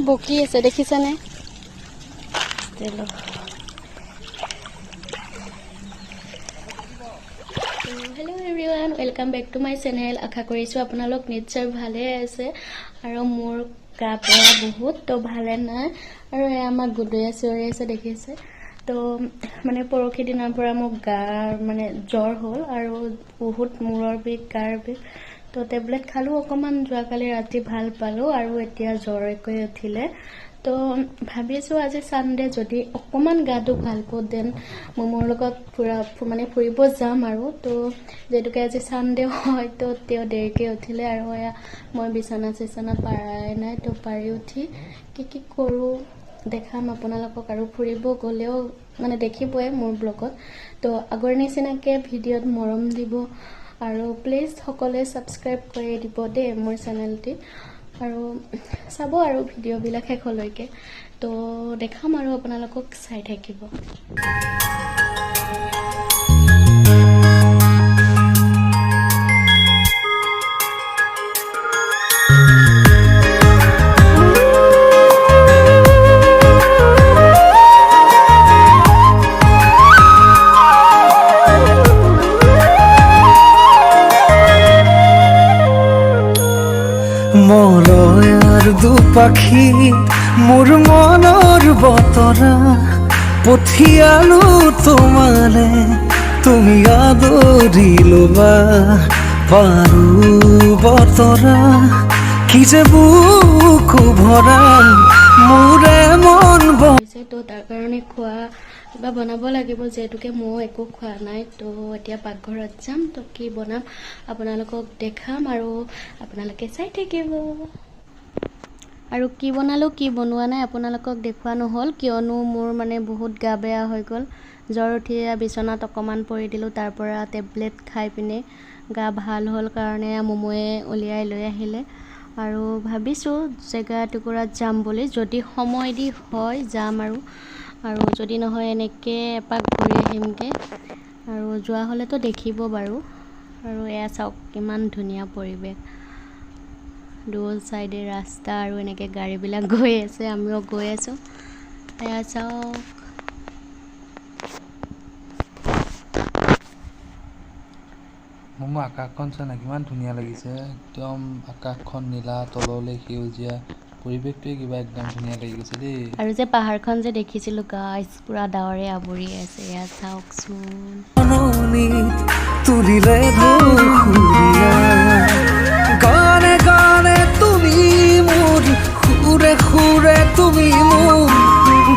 বকি আছে, দেখিছানে? Hello everyone, welcome back to my channel. আশা কৰিছোঁ আপোনালোক নিশ্চয় ভালে আছে। আৰু মোৰ গা বেয়া বহুত, তো ভালে নাই। আৰু এয়া আমাক গুদৈয়া চিঞৰি আছে, দেখিছে। তো মানে পৰহি দিনাৰ পৰা মোক গাৰ মানে জ্বৰ হ'ল আৰু বহুত মূৰৰ বিষ, গাৰ বিষ। তো টেবলেট খালোঁ অকণমান, যোৱাকালি ৰাতি ভাল পালোঁ আৰু এতিয়া জ্বৰকৈ উঠিলে। তো ভাবিছোঁ আজি ছানডে, যদি অকণমান গাটো ভাল পাওঁ then মোৰ লগত ফুৰা মানে ফুৰিব যাম আৰু। তো যিহেতুকে আজি ছানডে হয়, তো তেওঁ দেৰিকৈ উঠিলে আৰু এয়া মই বিচনা চিচনা পাৰাই নাই। তো পাৰি উঠি কি কি কৰোঁ দেখাম আপোনালোকক। আৰু ফুৰিব গ'লেও মানে দেখিবই মোৰ ব্লগত। তো আগৰ নিচিনাকৈ ভিডিঅ'ত মৰম দিব আৰু প্লিজ সকলোৱে ছাবস্ক্ৰাইব কৰি দিব দেই মোৰ চেনেলটি, আৰু চাব আৰু ভিডিঅ'বিলাক শেষলৈকে। তো দেখাম আৰু আপোনালোকক, চাই থাকিব। মলয়াৰ দুপাখি মোৰ মনৰ বতৰা পঠিয়ালো তোমালে, তুমি আদৰি ল'বা পাৰো বতৰা। কি যে বুকু ভৰা মোৰে মন হৈছে, তো তাৰ কাৰণে খোৱা কিবা বনাব লাগিব, যিহেতুকে ময়ো একো খোৱা নাই। তো এতিয়া পাকঘৰত যাম, তো কি বনাম আপোনালোকক দেখাম আৰু আপোনালোকে চাই থাকিব। আৰু কি বনালোঁ কি বনোৱা নাই আপোনালোকক দেখুওৱা নহ'ল, কিয়নো মোৰ মানে বহুত গা বেয়া হৈ গ'ল। জ্বৰ উঠি বিচনাত অকণমান পৰি দিলোঁ, তাৰ পৰা টেবলেট খাই পিনে গা ভাল হ'ল কাৰণে মমোৱে উলিয়াই লৈ আহিলে। আৰু ভাবিছোঁ জেগা এটুকুৰাত যাম বুলি, যদি সময় দি হয় যাম আৰু, আৰু যদি নহয় এনেকৈ এপাক ঘূৰি আহিমগৈ। আৰু যোৱা হ'লেতো দেখিব বাৰু। আৰু এয়া চাওক কিমান ধুনীয়া পৰিৱেশ, দুয়ো চাইডে ৰাস্তা আৰু এনেকৈ গাড়ীবিলাক গৈ আছে, আমিও গৈ আছোঁ। এয়া চাওক, মোৰ আকাশখন চোৱা না কিমান ধুনীয়া লাগিছে, একদম আকাশখন নীলা, তললৈ সেউজীয়া, পৰিৱেশটোৱে কিবা একদম ধুনীয়া লাগি গৈছে দেই। আৰু যে পাহাৰখন যে দেখিছিলোঁ গাইজ, পূৰা ডাৱৰে আৱৰি আছে, এয়া চাওকচোন। তুলিলে সুৰীয়া গানে গানে তুমি মোৰ, সুৰে সুৰে তুমি মোৰ,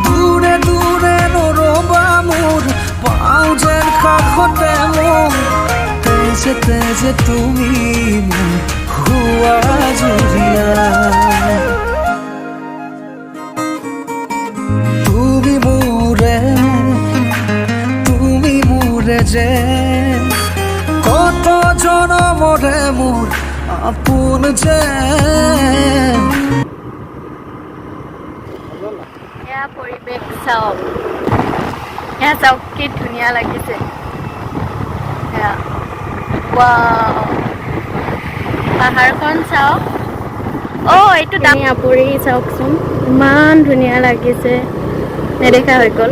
দূৰে দূৰে নৰবা মোৰ, পাওঁ যেন কাষতে মোৰ, তেজে তেজে তুমি মোৰ হোৱা জুৰীয়া। তুমি মোৰে, তুমি মোৰে যে কত জনমৰে মোৰ আপোন যে। এয়া পৰিৱেশ চাওক, এয়া চাওক কি ধুনীয়া লাগিছে। এয়া ৱাও, পাহাৰখন চাওক। অ' এইটো দামী আৱৰি চাওকচোন, ইমান ধুনীয়া লাগিছে, নেদেখা হৈ গ'ল।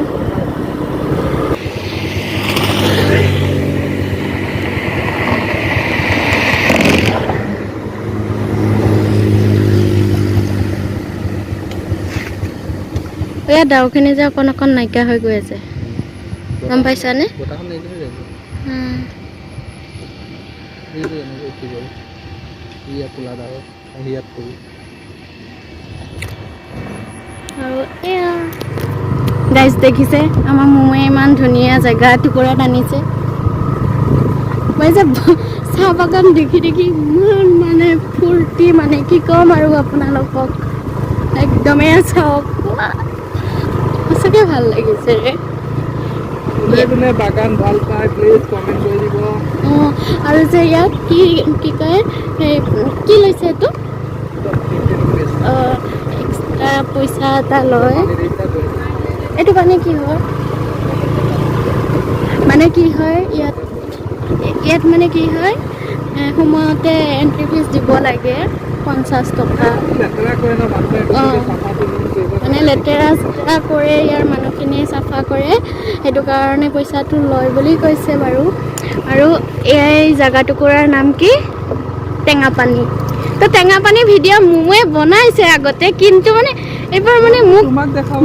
এয়া ডাৱৰখিনি যে অকণ অকণ নাইকিয়া হৈ গৈ আছে, গম পাইছানে? বতাহখন নাইকিয়া হৈ যাব। এই যে এনেকৈ উঠি গ'ল ইয়াত ক'লা ডাৱৰ আহি ইয়াত পৰিল। আৰু এয়া গাইজ দেখিছে, আমাৰ মোমোৱে ইমান ধুনীয়া জেগা টুকুৰাত আনিছে। মই যে চাহ বাগান দেখি দেখি ইমান মানে ফূৰ্তি, মানে কি ক'ম আৰু আপোনালোকক, একদমেই চাওক, সঁচাকৈ ভাল লাগিছে ৰে। কোনে কোনে বাগান ভাল পায় প্লিজ কমেণ্ট কৰি দিব। অঁ, আৰু যে ইয়াত কি কি কয়, সেই কি লৈছে এইটো, এক্সট্ৰা পইচা এটা লয়। এইটো মানে কি হয়, মানে কি হয় ইয়াত, ইয়াত মানে কি হয়, সময়তে এণ্ট্ৰি ফিজ দিব লাগে 50 টকা। লেতেৰা কৰে ন মানুহে, অঁ। চাফাটো কৰে, ইয়াৰ মানুহখিনিয়ে চাফা কৰে, সেইটো কাৰণে পইচাটো লয় বুলি কৈছে বাৰু। আৰু এই জেগাটুকুৰাৰ নাম কি? টেঙাপানী। তো টেঙাপানী ভিডিঅ' মোমোৱে বনাইছে আগতে, কিন্তু মানে এইবাৰ মানে মোক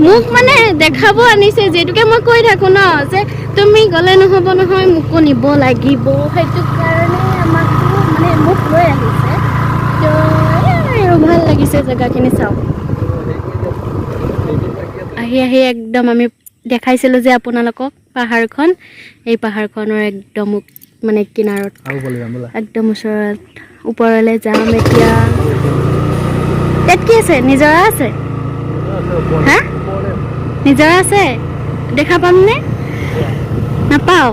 মোক মানে দেখাব আনিছে, যিহেতুকে মই কৈ থাকোঁ ন যে তুমি গ'লে নহ'ব নহয়, মোকো নিব লাগিব, সেইটো কাৰণে আমাকো মানে মোক লৈ আহিছে। তো আৰু ভাল লাগিছে জেগাখিনি চাওক। আহি আহি একদম আমি দেখাইছিলোঁ যে আপোনালোকক পাহাৰখন, এই পাহাৰখনৰ একদম মানে কিনাৰত একদম ওচৰত ওপৰলৈ যাম এতিয়া। তাত কি আছে? নিজৰা আছে? হা, নিজৰা আছে? দেখা পামনে? নাপাওঁ।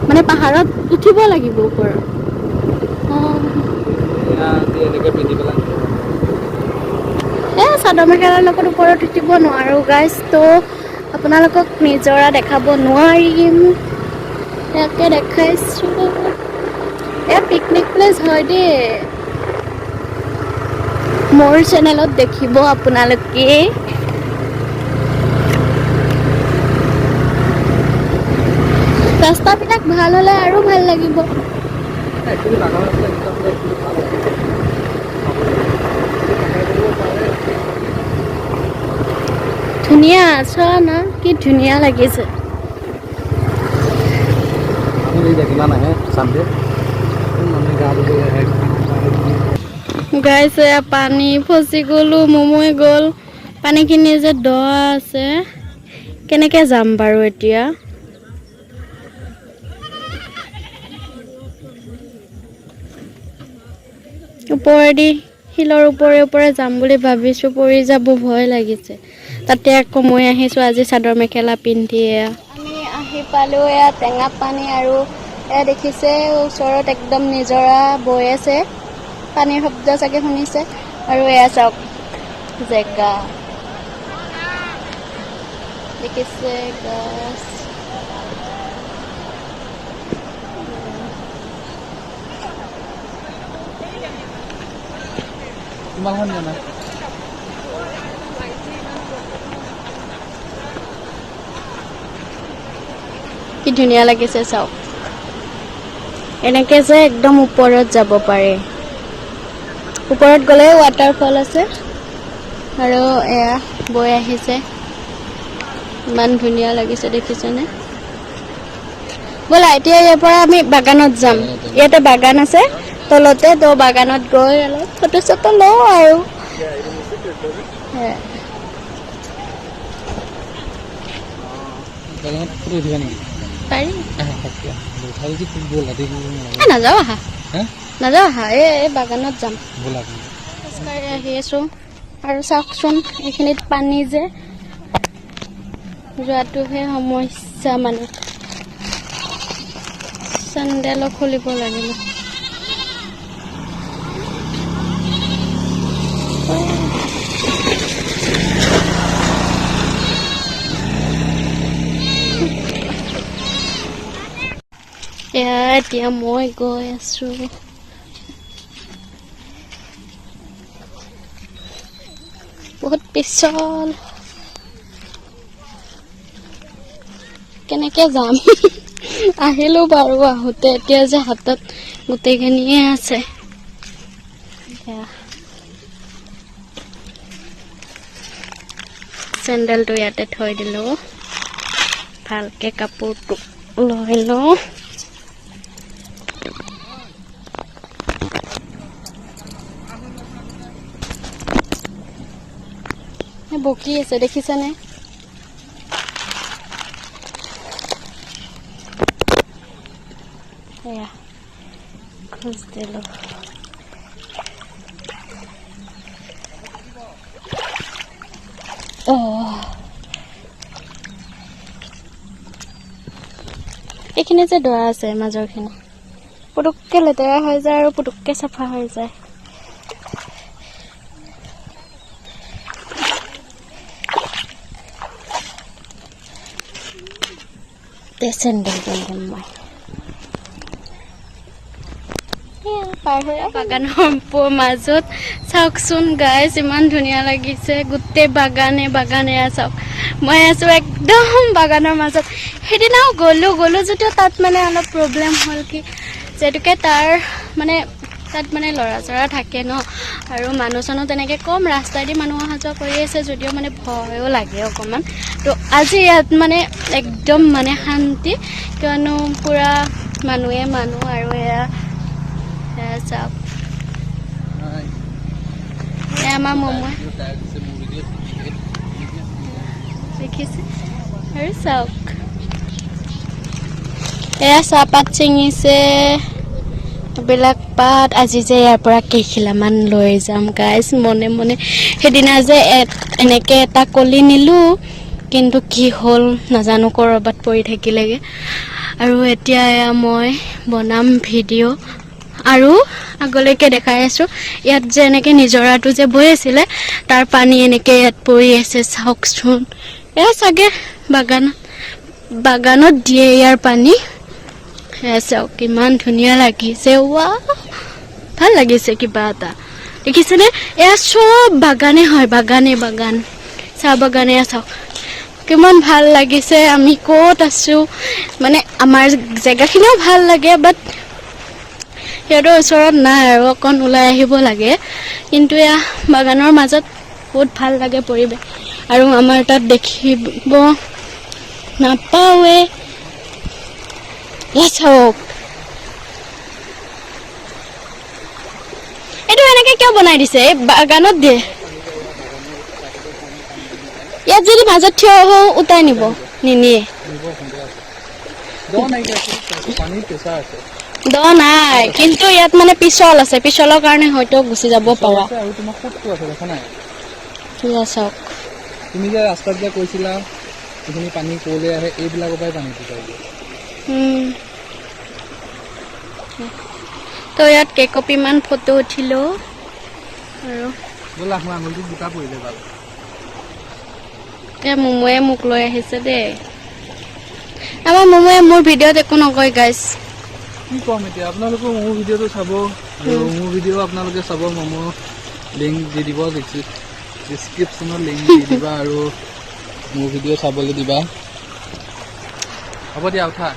মানে পাহাৰত উঠিব লাগিব ওপৰত। এই চাদৰ মেখেলাৰ লগত ওপৰত উঠিব নোৱাৰোঁ গাইজ, তো আপোনালোকক নিজৰা দেখাব নোৱাৰিম, ইয়াকে দেখাইছোঁ। এয়া পিকনিক প্লেচ হয় দেই, মোৰ চেনেলত দেখিব আপোনালোকে। ৰাস্তাবিলাক ভাল হ'লে আৰু ভাল লাগিব। ধুনীয়া চোৱা না, কি ধুনীয়া লাগিছে। গাইছে পানী ফচি গ'লো, মমোৱে গ'ল। পানীখিনি যে দ আছে, কেনেকৈ যাম বাৰু এতিয়া? ওপৰেদি শিলৰ ওপৰে ওপৰে যাম বুলি ভাবিছোঁ, পৰি যাব ভয় লাগিছে। তাতে আকৌ মই আহিছোঁ আজি চাদৰ মেখেলা পিন্ধি। আমি আহি পালোঁ এয়া টেঙাপানী, আৰু এয়া দেখিছে ওচৰত একদম নিজৰা বৈ আছে, পানীৰ শব্দ চাগে শুনিছে। আৰু এয়া চাওক জেগা দেখিছে, গছ। কি ধুনীয়া লাগিছে চাওক, এনেকে যে একদম ওপৰত যাব পাৰে। ওপৰত গ'লে ৱাটাৰফল আছে, আৰু এয়া বৈ আহিছে, ইমান ধুনীয়া লাগিছে দেখিছেনে? ব'লা এতিয়া ইয়াৰ পৰা আমি বাগানত যাম। ইয়াতে বাগান আছে তলতে, তো বাগানত গৈ অলপ ফটো চটো লওঁ আৰু। পাৰি নাযাওঁ, আহা নাযাওঁ, আহা এই বাগানত যাম। খোজকাঢ়ি আহি আছোঁ। আৰু চাওকচোন এইখিনিত পানী যে, যোৱাটোহে সমস্যা, মানে চেণ্ডেলো খুলিব লাগিব। এয়া এতিয়া মই গৈ আছোঁ। বহুত পিছল, কেনেকে যাম? আহিলো বাৰু আহোঁতে, এতিয়া যে হাতত গোটেইখিনিয়ে আছে। চেণ্ডেলটো ইয়াতে থৈ দিলো, ভালকে কাপোৰটো লৈ লওঁ। বকি আছে দেখিছানে? এয়া খোজ দিলো। এইখিনি যে দৰা আছে মাজৰখিনি, পুতুককে লেতেৰা হৈ যায় আৰু পুতুককে চাফা হৈ যায়। চেণ্ডেল পিন্ধিম মই। সেয়া পাৰ হৈ বাগানৰ মাজত চাওকচোন গাইজ, ইমান ধুনীয়া লাগিছে। গোটেই বাগানে বাগানে চাওক, মই আছোঁ একদম বাগানৰ মাজত। সেইদিনাও গ'লোঁ গ'লোঁ যদিও তাত মানে অলপ প্ৰব্লেম হ'ল কি, যিহেতুকে তাৰ মানে তাত মানে ল'ৰা চৰা থাকে ন, আৰু মানুহ চানুহ তেনেকৈ কম, ৰাস্তাইদি মানুহ অহা যোৱা কৰি আছে যদিও মানে ভয়ো লাগে অকণমান। তো আজি ইয়াত মানে একদম মানে শান্তি, কিয়নো পূৰা মানুহে মানুহ। আৰু এয়া এয়া চাওক, এয়া আমাৰ মমোৱে দেখিছে। আৰু চাওক, এয়া চাহপাত ছিঙিছে, এইবিলাক পাত। আজি যে ইয়াৰ পৰা কেইখিলামান লৈ যাম গাইজ মনে মনে। সেইদিনা যে এনেকে এটা কলি নিলোঁ, কিন্তু কি হ'ল নাজানো, ক'ৰবাত পৰি থাকিলেগে। আৰু এতিয়া এয়া মই বনাম ভিডিঅ' আৰু আগলৈকে দেখাই আছোঁ। ইয়াত যে এনেকে নিজৰাটো যে বৈ আছিলে, তাৰ পানী এনেকে ইয়াত পৰি আছে, চাওকচোন। এয়া চাগে বাগানত বাগানত দিয়ে ইয়াৰ পানী। সেয়া চাওক, কিমান ধুনীয়া লাগিছে। ৱা, ভাল লাগিছে কিবা এটা, দেখিছেনে? এয়া চব বাগানে হয়, বাগানে বাগান, চাহ বাগানে। এয়া চাওক, কিমান ভাল লাগিছে। আমি ক'ত আছো মানে আমাৰ জেগাখিনিও ভাল লাগে, বাট সিহঁতৰ ওচৰত নাই আৰু অকণ ওলাই আহিব লাগে। কিন্তু এয়া বাগানৰ মাজত বহুত ভাল লাগে পৰিৱেশ, আৰু আমাৰ তাত দেখিব নাপাওঁৱে। এয়া চাওক, এইটো এনেকে কিয় বনাই দিছে? এই বাগানত দিয়ে। ইয়াত যদি মাজত থিয় হওঁ, উটাই নিব নিনিয়ে। দ নাই, কিন্তু ইয়াত মানে পিছল আছে, পিছলৰ কাৰণে হয়তো গুচি যাব পাৰা। আৰু তোমাৰ সোঁতটো আছে, দেখা নাই? এয়া চাওক। তুমি যে ৰাস্তাত যে কৈছিলা এইখিনি পানী ক'লৈ আহে, এইবিলাকৰ পৰাই পানীটো যায়গৈ। তো ইয়াত কেইকপিমান ফটো উঠিলো আৰু ব'লা, মোৰ আঙুলিটো বোকা পৰিলে বাৰু। এই মমোৱে মোক লৈ আহিছে দেই। আমাৰ মমোৱে মোৰ ভিডিঅ'ত একো নকয় গাইজ। কি ক'ম এতিয়া, আপোনালোকেও মোৰ ভিডিঅ'টো চাব আৰু মোৰ ভিডিঅ' আপোনালোকে চাব। মমো লিংক দি দিব, ডিছক্ৰিপশ্যনত লিংক দি দিবা আৰু মোৰ ভিডিঅ' চাবলৈ দিবা। হ'ব দিয়া, উঠা।